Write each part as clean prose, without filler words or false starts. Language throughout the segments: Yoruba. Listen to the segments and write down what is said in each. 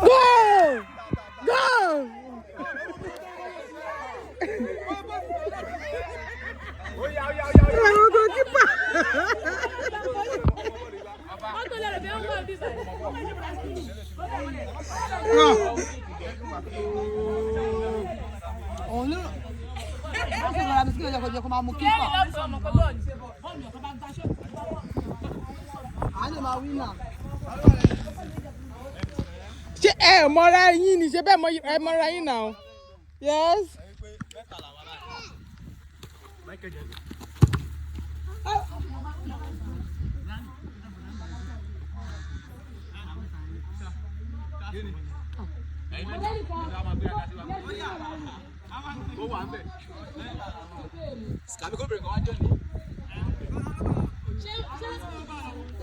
Go! Go! Àwọn goalkeeper. Òun ló ó sì rọra bisikílẹ̀ jẹ́ kó jẹ́ kó máa mú kíkà. À lè máa wí náà. Ṣé ẹ mọra yín ni? Ṣé bẹ́ẹ̀ ẹ mọra yín náà? Yes.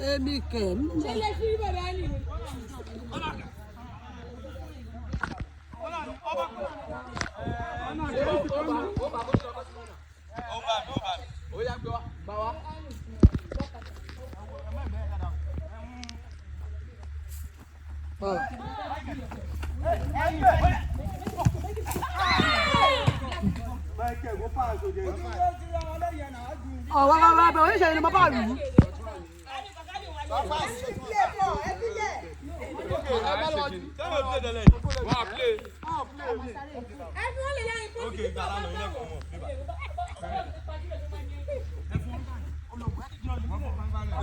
Èmi kẹ̀ mí. Ọ̀wá wá wá bẹ̀ oníṣẹ́ ni mo bá lù ú.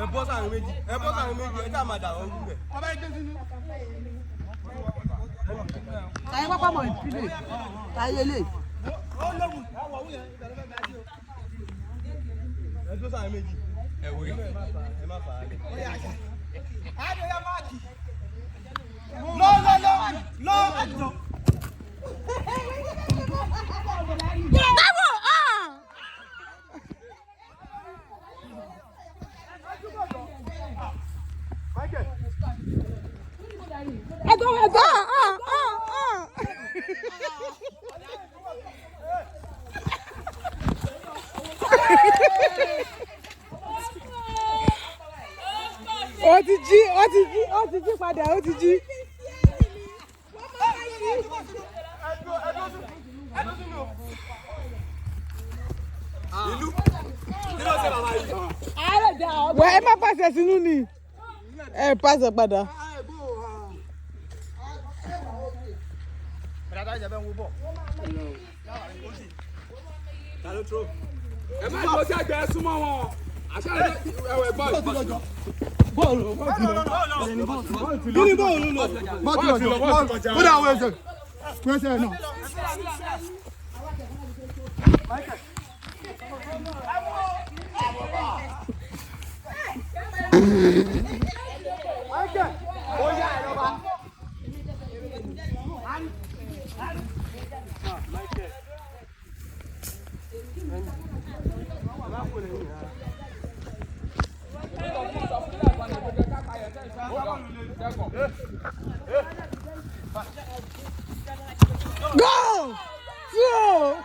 Ẹ bọ́ sáàrin méjì, ẹ bọ́ sáàrin méjì, ẹ já máa dà ọrú rẹ̀. Tàyé pápá mọ̀ ìpìlẹ̀. Tàyé lè. Ẹ dúró sáàrin méjì. Ẹ wò ẹ má fà á. Lọ lọ lọ lọ. Táíwò! Ah! Ẹ̀gbọ́n ẹ̀gbọ́n. Ah ah ah. Ó ti jí, ó ti jí, ó ti jí padà, ó ti jí. Wẹ́ ẹ má pàṣẹ sínú ni. Ẹ pàṣẹ padà. Ẹ má lọ sí ẹgbẹ́, ẹ súnmọ́ wọn. Àṣà ẹwẹ bọ́ọ̀lù. Kí ni bọ́ọ̀lù lọ? Bọ́ọ̀lù ti lọ, bọ́ọ̀lù ti kọjá. Ó dà wọ ẹsẹ̀. Wẹ́sẹ̀ náà. Go! Two!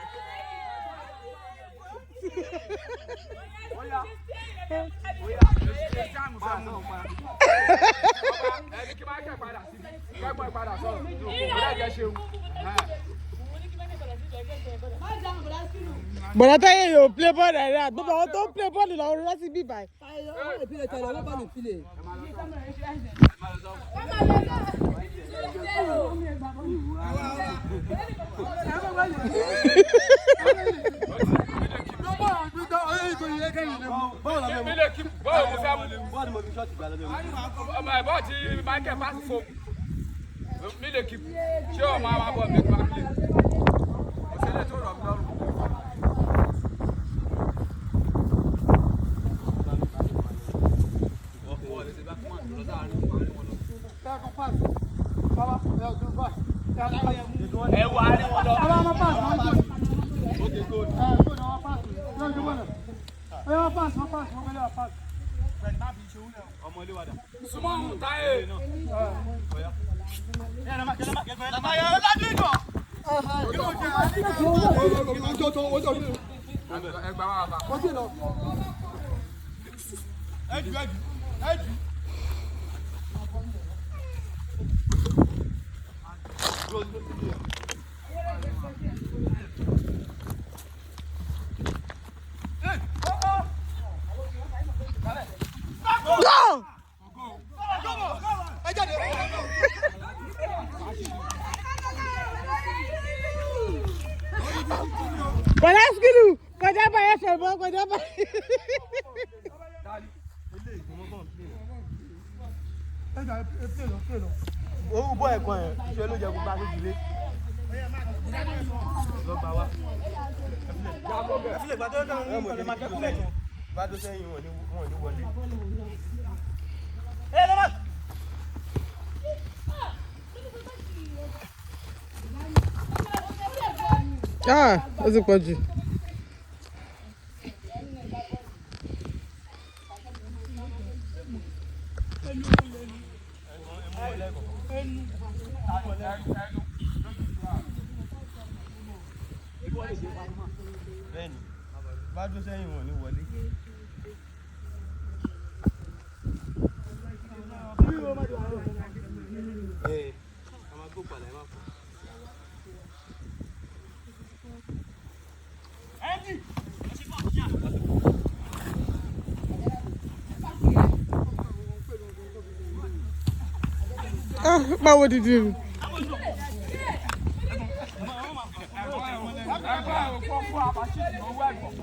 Ẹni kí máa kẹ́ padà síbi, kẹ́gbọ́n padà sọ̀rọ̀. Ó dàjẹ́ ṣeun. Bọ̀dá Táyé yóò play ball rẹ̀ gbogbo àwọn tó ń play ball lọ́wọ́ lọ sí bíbá. Tàyé owó ìpìlẹ̀ tẹ̀lé owó bọ́ọ̀lù ìpìlẹ̀. Mílẹ̀ kí bọ́ọ̀lù mo fẹ́ mú. Bọ́ọ̀lù mo fi ṣọ́ọ̀tì gbà lọ́dọ̀ mi. Ọmọ ẹ̀ bọ́ọ̀ tí Michael pass fún mílẹ̀ kí ṣé ọmọ àwọn abọ́ mi máa play. Kò sí ilé tó rọ̀ mí lọ́rùn. Ẹ wà á rí wọn lọ. Súnmọ́ òun Táyé. Ẹgbàá wà bá. Go! Bọ̀dá Skilu, kọjá báyìí ẹsẹ̀ bọ́, kọjá báyìí. Owó bọ́ ẹ̀kan ẹ̀ ṣe ló jẹ gbogbo akéjìlé. Lọ́gbà wá. Bá tó sẹ́yìn wọn ní wọlé. Ah, ó ti pọ̀ jù. Bẹ́ẹ̀ni, bá tó sẹ́yìn wọn ní wọlé. Ee, a máa gbó padà, ẹ má fọ. Ah, báwo dìde mi? Ẹgbẹ́ òkú fún àbáṣe owó ẹ̀gbọ́n.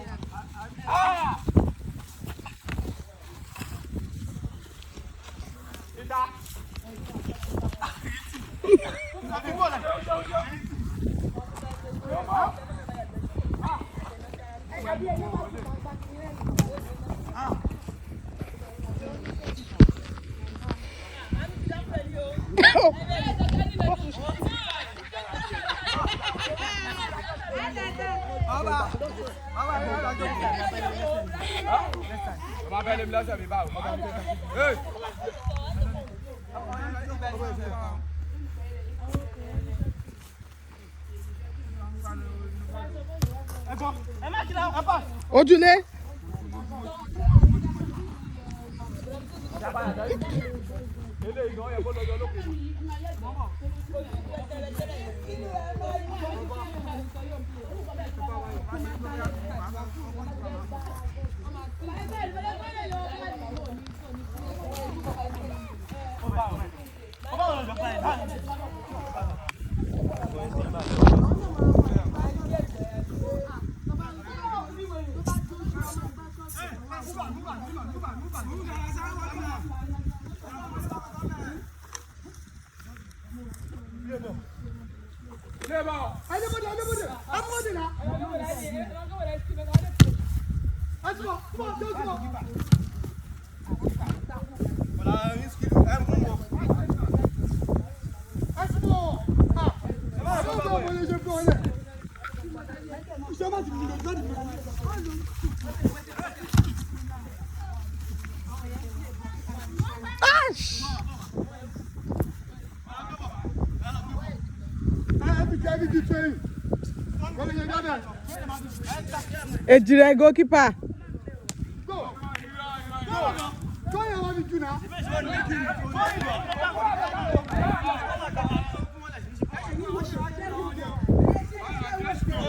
Ọmọ abẹ́lé mi lọ́sẹ̀ mi báwo. Hey! Ojúlé. Eléyìí gan-an yẹ kó lọ́jọ́ lóko. Lébọ̀. Bọ̀dá Skilu, ẹ mú wọn. Ash! Èjìrẹ́ goalkeeper.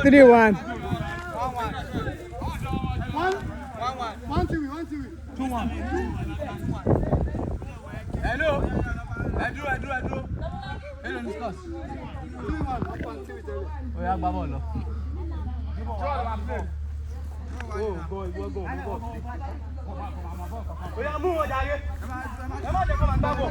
3-1. Hello. Ẹ dúró, ẹ dúró, ẹ dúró. Hello, discuss. Ó yá gbá bọ́ọ̀lù lọ. Ó yá mú wọn jàre. Ẹ má jẹ́ kó máa gbá bọ̀.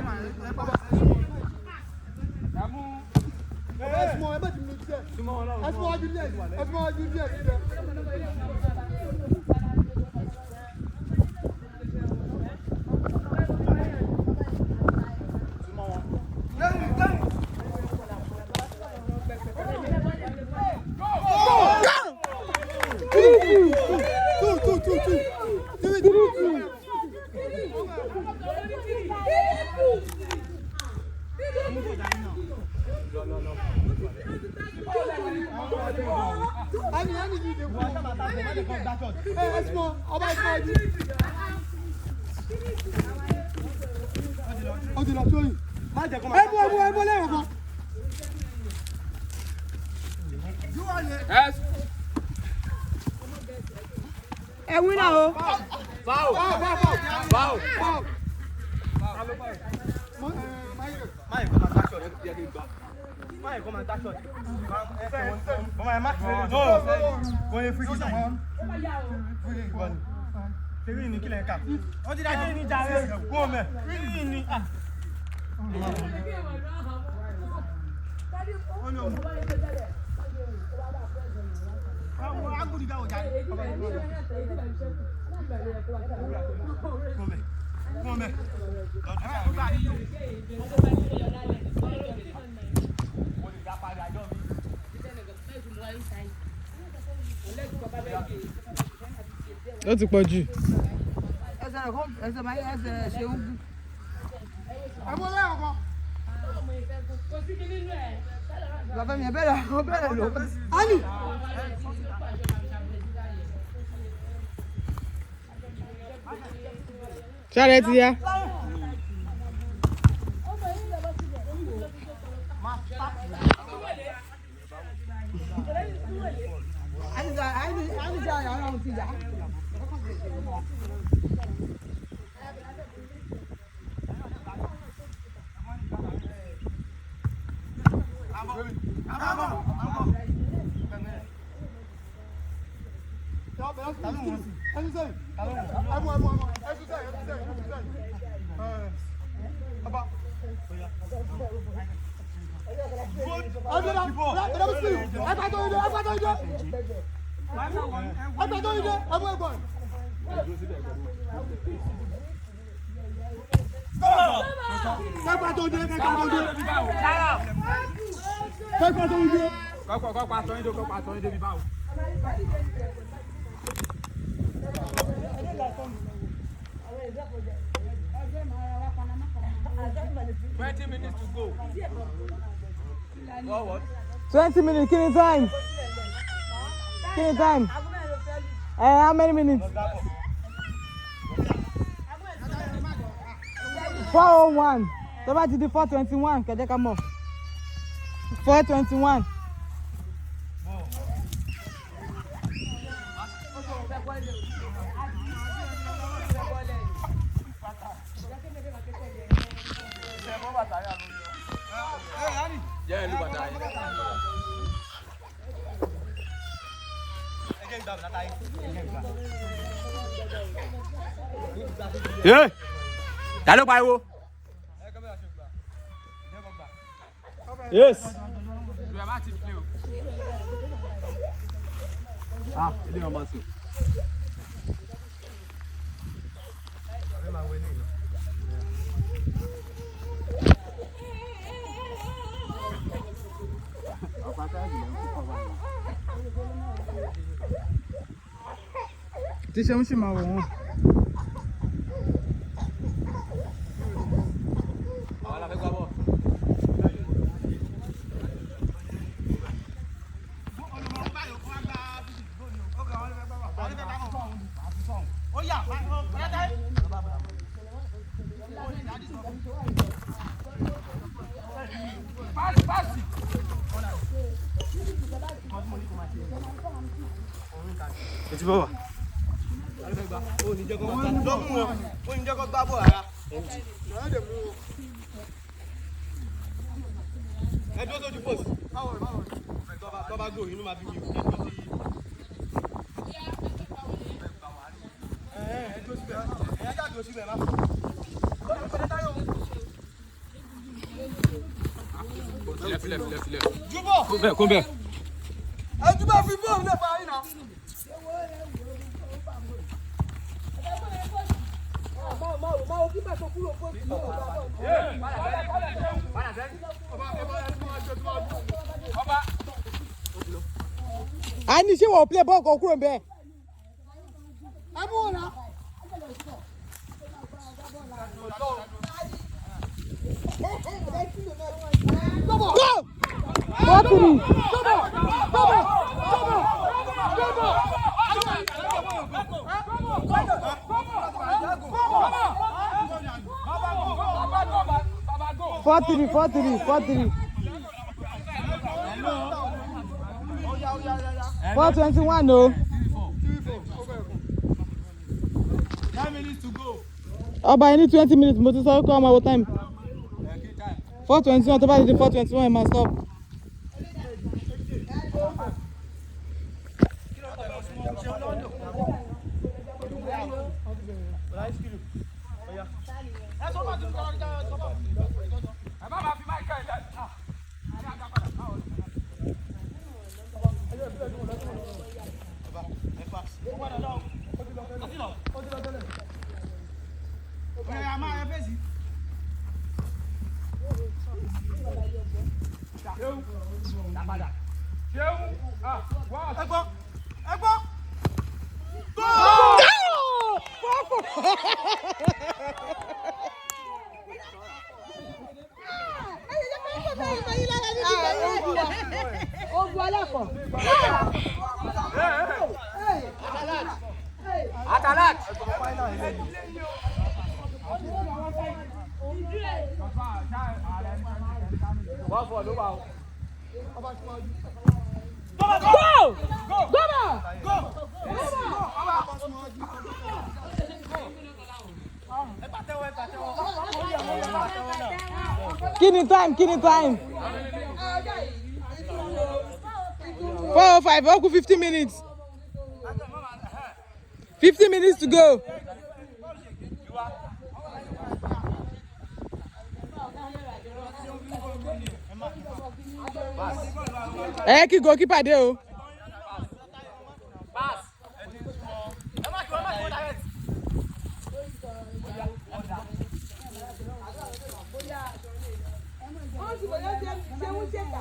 3-2. Ẹ wí náà o. Foul. Foul. Foul. Ó ti pọ̀ jù. Ẹsẹ̀ rẹ̀ kọ́ ẹsẹ̀ máa ẹsẹ̀ ṣe ń gùn. Bàbá mi bẹ̀rẹ̀ ó bẹ̀rẹ̀ ló. Ali. Ṣáre ti yá. Ali sọ àyà ọ̀hún ti yá. Kọ́kọ́ àtọ́yìn dé kọ́kọ́ àtọ́yìn dé bí báwo. 20 minutes to go. What? 20 minutes, kí ni time? Kí ni time? How many minutes? 4:01. Tó bá ti di 4:21, kẹ̀jẹ́ ká mọ̀. 4:21. Jẹ́ ìlú bàtà yìí. Ta ló pariwo? Yes. Ìlú ẹ̀ má ti play o. Ah, ilé wọn máa sùn. Tí ṣe ń ṣì máa wọ̀ wọ́n. Àwọn la fẹ́ gbá bọ̀. Pass, pass. Etí bọ̀ wá. Ó ní jẹ́ kó lọ́mú wọn, ó ní jẹ́ kó gbá bọ̀ rárá. Ẹ dúró sójú post. Tọ́ bá gò inú máa bí mi ò ní dúró sí. Ẹ dúró síbẹ̀, ẹ já dúró síbẹ̀ má. Filẹ̀ filẹ̀ filẹ̀ filẹ̀. Júbọ̀! Kó bẹ́ẹ̀ kó bẹ́ẹ̀. Ẹ júbọ̀ fi fóònù náà pa yín náà. A ní ṣé wọ́n play ball kan kúrò bẹ́ẹ̀. Go! 4-3. 4-3, 4-3, 4-3. 4:21 o. 9 minutes to go. Ọba yẹn ní 20 minutes, mo ti sọ pé ọmọ wo time. 4:21, tó bá ti di 4:21, ẹ máa stop. Ẹ má máa fi Michael lẹ. Ṣéun, ah, wá. Ẹgbọ́n ẹgbọ́n. Ogun alákọ̀. Atalat. Wọ́n fọ̀ ló wà o. Go! Go! Kí ni time? Kí ni time? 4:05, ó kù 50 minutes. 50 minutes to go. Ẹ kí goalkeeper dé o. Pass. Wọ́n ti wọ̀nyọ́ ṣe ṣeun ṣèkà.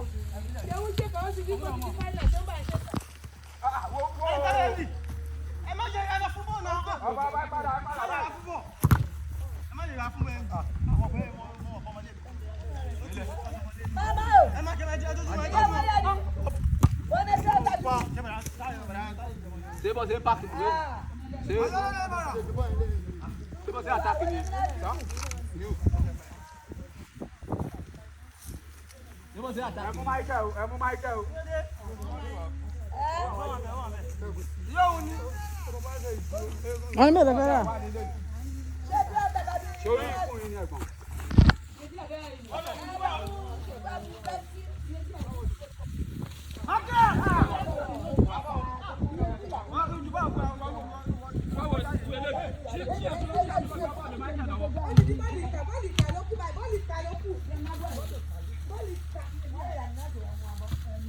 Ṣeun ṣèkà, wọ́n ti rí kò ti fáìlà tó bá ṣèkà. Ẹ má jẹ́ ẹ̀rọ fún bọ́ọ̀ náà. Ọba ọba padà padà. Ẹ má jẹ́ fún bọ́ọ̀. Ẹ má jẹ́ fún bọ́ọ̀. Àwọn ọ̀pẹ wọn ọmọdé. Bàbá o. Ẹ má jẹ́ ẹjọ́ tó Bàbá yẹn ni. Wọ́n ní sọ́ọ̀tà bí. Ṣé bọ́ ṣe ń pààkì ní? Ṣé ṣé bọ́ ṣe àtàkì ní? Ṣé bọ́ ṣe àtàkì? Ẹ mú Michael o, ẹ mú Michael o. Wọ́n ní mẹ́ta fẹ́ rà. Ṣé bí ọ̀tà bá bí? Ṣé orí ikú yìí ni ẹ̀gbọ́n? Bọ́ọ̀lù ní bọ́ọ̀lù ìta, bọ́ọ̀lù ìta ló kù báyìí, bọ́ọ̀lù ìta ló kù. Bọ́ọ̀lù ìta.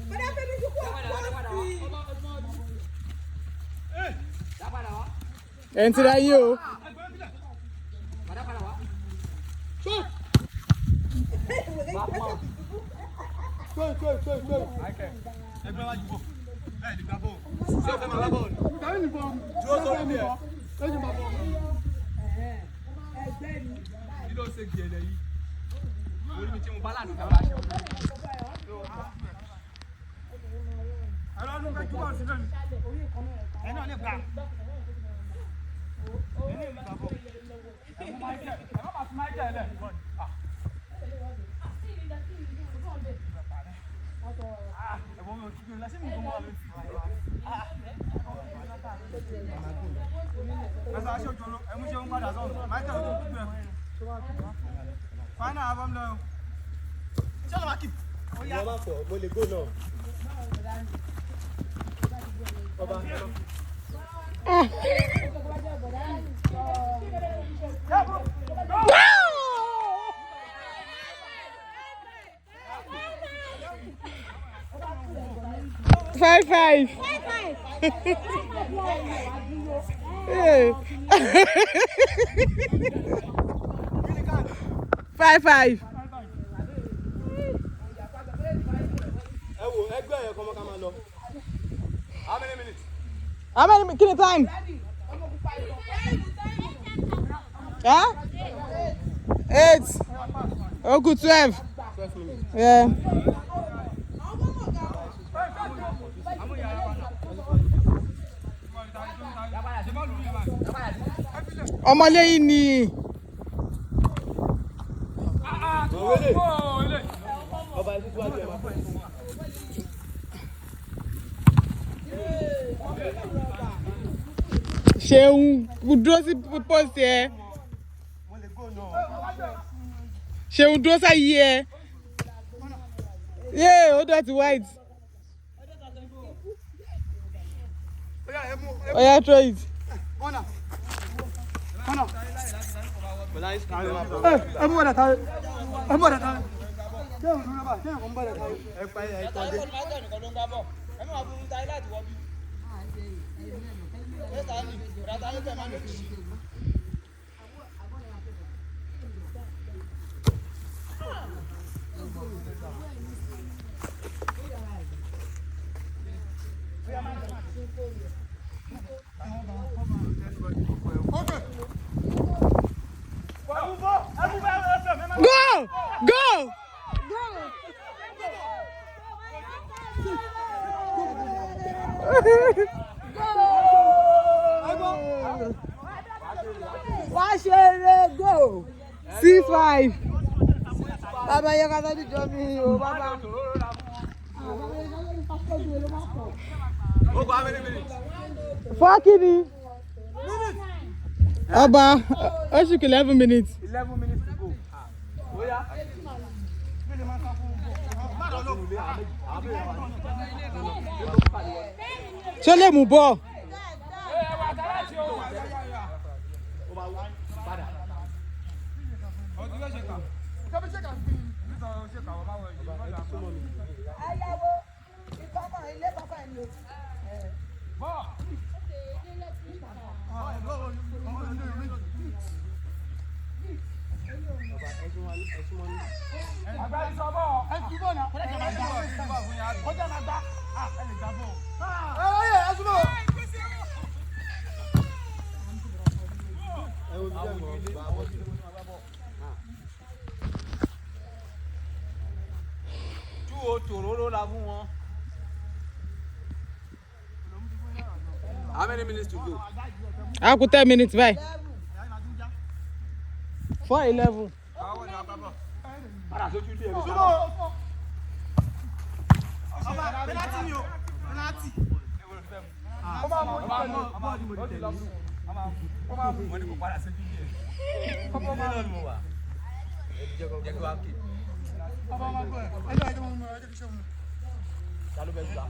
Bọ́dá Fẹ́mi ti kú ọ̀pọ̀ sí i. Ẹ̀ ń tira yín o. Ẹgbẹ́ wájú bọ̀. Ẹ lè gbá bọ́ọ̀lù. Ṣé o fẹ́ máa gbá bọ́ọ̀lù? Dúró sórí mi ẹ̀. Kí ló ṣe gèlè yìí? Orí mi tí mo bá lànà ìdáwọ́ aṣọ. Ẹ̀rọ ọdún kẹjú bọ́ọ̀lù sí lónìí. Ẹ náà lè gbà. Ẹ lè gbà bọ́ọ̀lù. Ẹ má bàa fi Michael lẹ̀. Ẹ̀wọ̀n mi ò tún gbé lọ sí mi kò mọ̀ ọ́. Ẹ̀sọ́ aṣọ òjòrò, ẹ̀mú ṣe ń padà sọ́run. Michael ojú gbígbé ẹ̀. Final album lọ. Ṣé ọ̀nà máa kì? Ó yá. Wọ́n bá fọ̀, mo lè go náà. Ọba. 5-5. Hey. 5-5. Ẹ wo ẹgbẹ́ ẹ̀yọ̀ kan mọ́ ká máa lọ. How many minutes? How many? Kí ni time? Huh? 8. Ó kù 12. Yeah. Ọmọlẹ́yìn ni. Ah, ah, Ṣeun dúró sí post ẹ. Ṣeun dúró sáyé ẹ. Yéè ó dọ̀tí white. Oya throw it. Ẹ mú ọ̀dà tán. Ẹ mú ọ̀dà tán. Ṣé òun ló bá? Ṣé òun bá dà tán? Ẹ pa ẹ tọ́ dé. Go! Go! Wá ṣe eré go. 6-5. Bàbá yẹ ká tọ́jú jọ mi o bàbá. Ó kọ how many minutes? Four kini. Ọba ó ṣì kù 11 minutes. 11 minutes to go. Ó yá. Ṣó lè mú bọ́ọ̀? Ayáwó ìkọ́kọ̀ ilé kọ́kọ́ ẹ̀ ni o. Tú o tòróró la fún wọn. How many minutes to go? A kù 10 minutes báyìí. 4-11. Padà sójú ilé ẹ̀mí. Ọba penalty ni o. Penalty. Wọ́n ní kò padà sójú ilé ẹ̀. Ilé náà ni mo wà. Jẹ́ kí wàá kì. Ta ló fẹ́ gbà?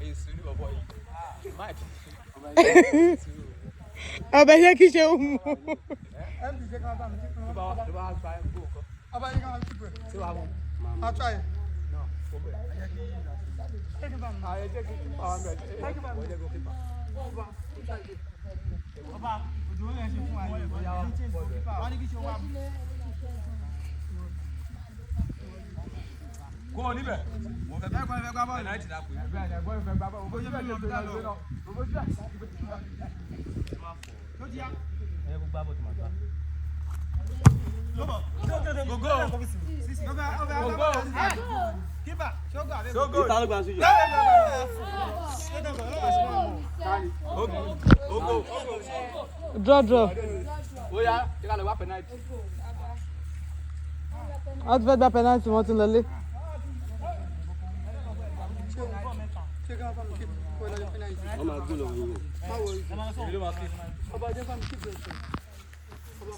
Èyí sùúrù bọ̀bọ̀ yìí. Mike. Ọba yẹ kí ṣe ó mú. Tó bá gba ẹ̀ gbó nǹkan. Ṣé wàá mú? Ààrẹ jẹ́ kí kípa wa bẹ̀. Wọ́n jẹ́ kó kípa. Ọba òjò ń ṣe fún wa yìí. Wọ́n ní kí ṣe wá mú. Kó o níbẹ̀. Mo fẹ́ gbá bọ́ọ̀lù. Penalty la pè é. Gogo. Gogo. Sogo. Ìta ló gba sí yọ. Ogo. Draw draw. Ó yá, jẹ́ ká lọ wá penalty. Wọ́n ti fẹ́ gba penalty wọ́n ti ń lọlé. Wọ́n máa gbó lọ wò. Èmi ló máa kí.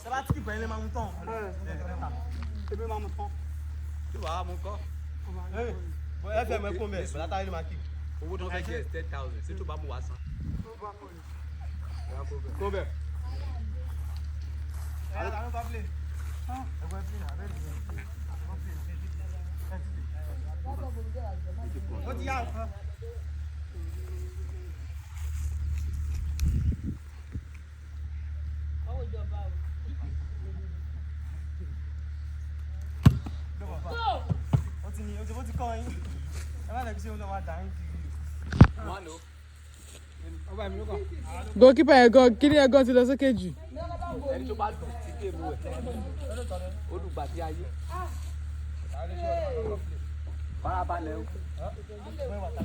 Sábà tí kìpẹ̀ yẹn lè máa mú tán. Èmi máa mú tán. Tí wàá mú kọ́. Ẹ fẹ́ mẹ́kún bẹ̀, bàtà táyé ló máa kí. Owó tó fẹ́ jẹ́ 10,000. Ṣé tó bá mú wá san? Kó bẹ̀. Ó ti yá ọ̀kan. Ó ti ní ó ti kọ́ yín. Ẹ má lẹ́bi ṣé ó lọ́ máa dà yín kiri. One o. Goalkeeper yẹn gan kíní yẹn gan ti lọ sókè jù. Ẹni tó bá dùn sí géèmù ẹ̀. Olùgbàdì ayé. Farabalẹ̀ o.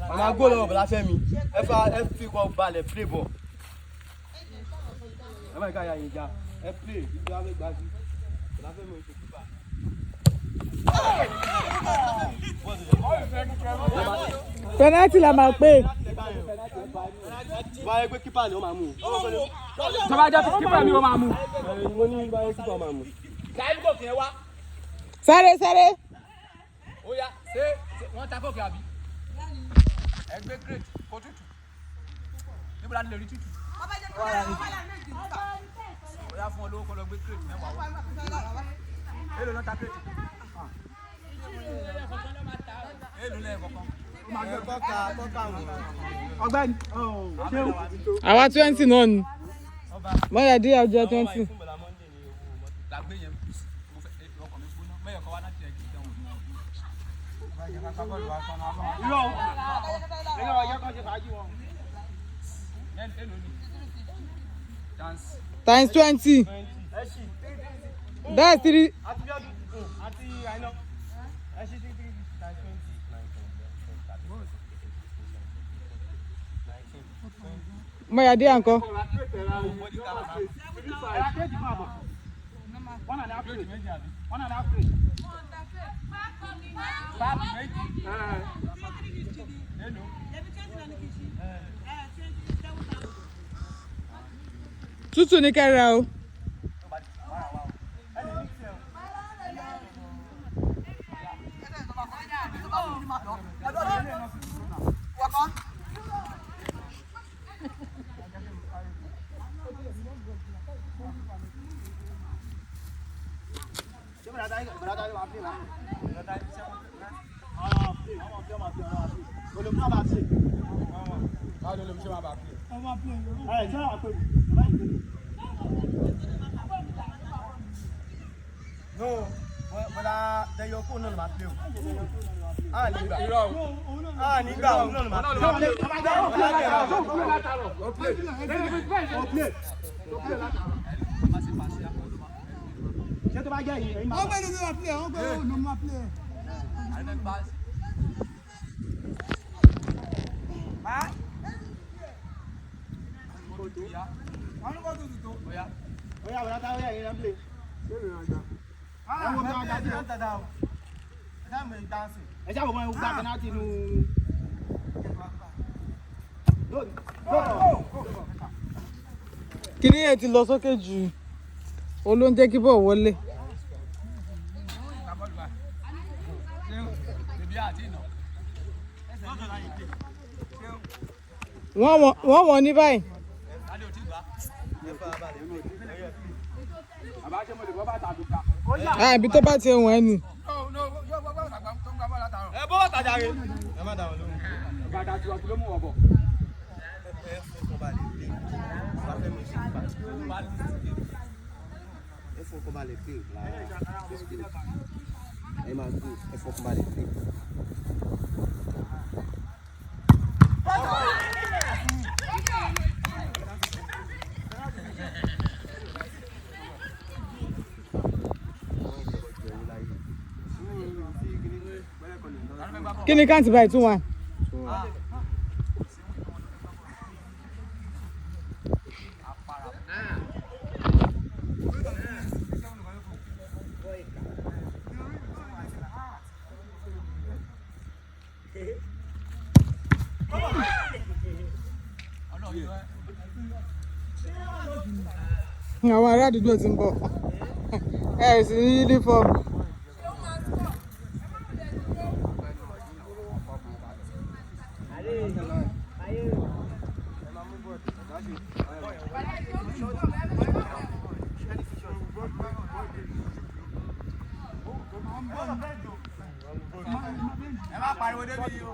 Wọ́n máa gbó lọ́wọ́ Bọ̀dá Fẹ́mi. Ẹ fa ẹ fi kọ́ balẹ̀ play ball. Ẹ má ká ya yín já. Ẹ play ibi wàá fẹ́ gbá sí. Bọ̀dá Fẹ́mi ò ṣe kípa. Penalty la máa pè. gbá yẹn o. Báyẹ̀ pé kípà ni ó máa mú o. Tó bá jẹ́ kípa mi ó máa mú. Mo ní báyẹ̀ kípà máa mú. Láì gòkè yẹn wá. Sáré sáré. Ó yá, ṣé wọ́n ta kókè àbí? Ẹ gbé crate kó tútù. Níbo la ti lè rí tútù? Ó yá, fún ọ lówó kó lọ gbé crate mẹ́wàá wá. Èló ló ń ta crate? Èló lẹ́yìn kọ̀ọ̀kan? Kọ́ka kọ́ka wọn. Ọ̀gbẹ́ni ṣéun. Àwa 20 náà ni. Mọ́yà díẹ̀ ọjọ́ 20. Làgbé yẹn, mo fẹ́ ọkọ̀ mi gbóná. Mẹ́yọ̀ kan wá láti ẹ̀gbẹ́ ìdánwò. Irọ́ o. Ẹ̀yọ́ ọ̀yọ́ kan ṣe fàájì wọn. Èló ni? Dance. Times 20. Ẹ ṣì That's three. àti bí ọdún àti àìná. Ẹ ṣì 3 3 times 20. Mọ́yà díẹ̀ ńkọ́. Ẹ̀rọ fún àbọ̀. 1.5 crate. 1.5 crate. Páàpù méjì. Èló? Tútù ní kẹ́ra o. Ṣé bọ̀dá táyé bọ̀dá táyé wà play wa? Olùkọ́ máa play. Báwo ló lè ṣe máa bá play? Ẹ ṣé wàá pè mí? Bàbá yìí pè mí. No, bọ́dá Dayọ̀ kó náà ló máa play o. A ní gbà. Irọ́ o. A ní gbà òun náà ló máa play. Ó play. Ṣé tó bá jẹ́ ẹ̀yin ẹ̀yin máa. Wọ́n gbẹ́ni mi máa play, wọ́n gbẹ́ni mi máa play. Oya bọ̀dá táyé oya ẹ̀yin náà play. Ẹ wo bí wọ́n gbá sí o. Ẹ ṣáà wò wọ́n gbá penalty nù. Kíní yẹn ti lọ sókè jù. Ó ló ń jẹ́ kí bọ̀ wọlé. Bèbí àti ìnà. Wọ́n wọ̀n ní báyìí. Adé ò tí gbà. Bàbá ṣé mo lè bọ́ bàtà àdùkà? Ah, ibi tó bá ti wọ̀n ẹ́ ni. No, no, yóò bọ́ bàtà tó ń gbá bọ́ọ̀lù látàárọ̀. Ẹ bọ́ bàtà jàre. Ẹ má dà wọ́n lóhùn. Bàtà tiwa kí ló mú wọ̀ bọ̀? Ẹ fọkàn balẹ̀ play. Bàbá Fẹ́mi ṣe kípa. Ẹ fọkàn balẹ̀ play. Ẹ máa gbó ẹ fọkàn balẹ̀ play. Kí ni káǹtì báyìí 2-1? Àwọn ará àdúgbò ti ń bọ̀. Ẹ sì ní uniform. Ẹ má pariwo débi yìí o.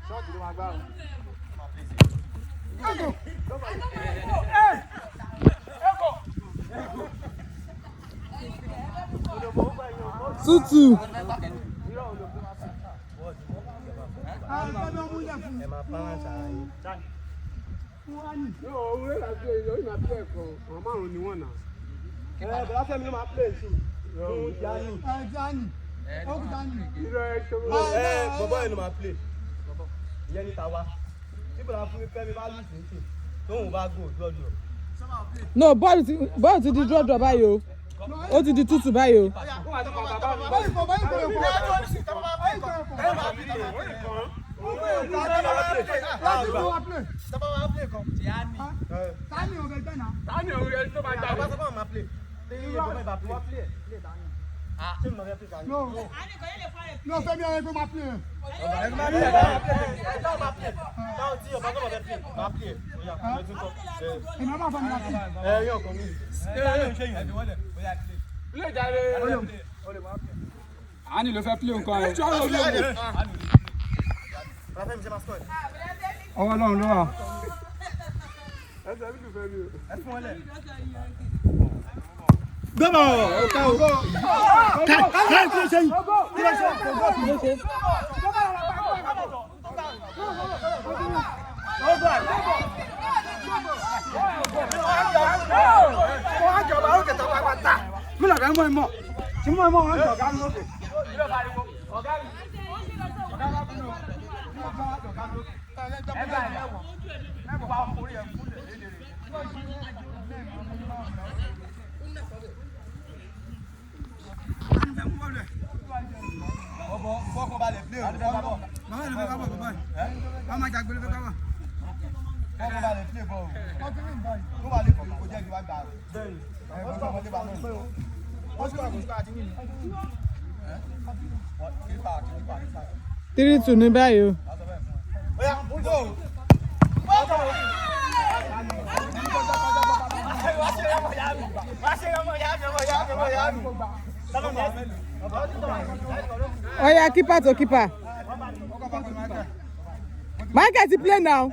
Ṣọ́ọ̀tì ló máa gbá o. Tútù. Ẹ máa balance ara yín. Ẹ bọ̀dá Fẹ́mi ló máa play sí. Fún Jani. Ẹ bọ̀bọ́ yẹn ló máa play. Ìyẹn ní tàwa. Tí bọ̀dá fún mi Fẹ́mi bá lù sí sí. Tóun bá gò dúró. No, bọ́ọ̀lù ti di draw draw báyìí o. Ó ti di tútù báyìí o. Sábà máa play kan. Tani ò fẹ́ gbẹ́ náà. Tani òun rẹ̀ tó máa Bàbá jáde. sábà máa play. Tí ìbọn bá play. Ṣé mi lọ fẹ́ play kan? No, no, Fẹ́mi ọ̀rẹ́ pé máa play. Táwọn tí ọba gbọ́dọ̀ fẹ́ play, máa play. Oya, mo ti kọ́. Èmi máa fọ́ mi máa play. Ẹ yóò kàn mí. Play jàre. Ani ló fẹ́ play nǹkan rẹ̀. Bàbá Fẹ́mi ṣe máa score. Ọwọ́ Ọlọ́run ló wà. Gbọ́mọ̀ ọ̀tá o. Káì káì kí ló ṣe yìí? Kí ló ṣe? Kí ló ṣe? Mi làbẹ́ mọ́ ẹ mọ̀. Tí mọ́ ẹ mọ̀ wọn jọ̀ ká lókè. Fọkànbalẹ̀ play o. Bàbá yẹn ló fẹ́ ká bọ̀ bàbá yìí. Wọ́n máa jàgbé ló fẹ́ ká bọ̀. Fọkànbalẹ̀ play ball o. Tó bá lè kọ̀ kó jẹ́ kí wá gbà. Bẹ́ẹ̀ni. Wọ́n sọ ọmọdé bá náà. Wọ́n sọ àkóso àti wíìnì. Kípa kípa kípa. 3-2 ní báyìí o. Oya, go. Oya keeper to keeper. Michael ti play now.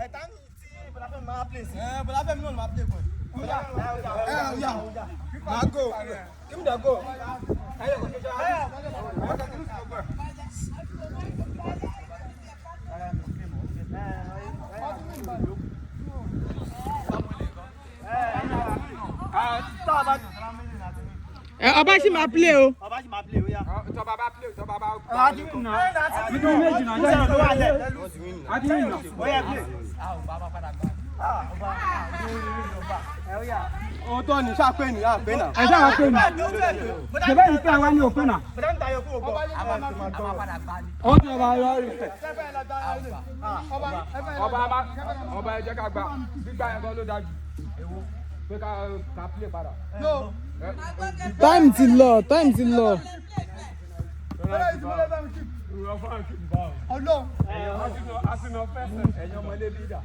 Ẹ, Ọba ṣì máa play o. Tọ́ba bá play, tọ́ba bá. Nítorí méjì náà jẹ́ àti yìí nà. Òótọ́ ni ṣáà ní àpé náà. Ẹ dáhà pé nà. Ṣèbẹ́ yìí pé àwa ní òpin nà. Ó ti ọba ayọ̀ rẹ̀. Ọba bá ọba ẹ jẹ́ ká gbà gbígbà yẹn gan ló dájú. Pé ká ká play padà. Time ti lọ, time ti lọ. Ẹ̀yin ọmọ ilé bí dà.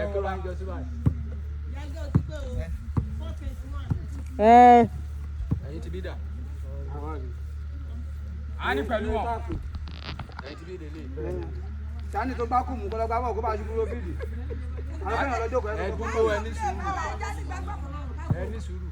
Ẹ kó ra ń jọ sí báyìí. Ẹ Ẹ̀yin ti bí dà. A ní pẹ̀lú wọn. Ẹ̀yin ti bí délé. Sani tó bá kú mú kọ́lọ́gbà bọ̀ kó bá ṣubú ló fìdí. Àwọn fẹ́ràn lọ́jọ́ kọ́ Ẹ dúró ẹ ní sùúrù. Ẹ ní sùúrù.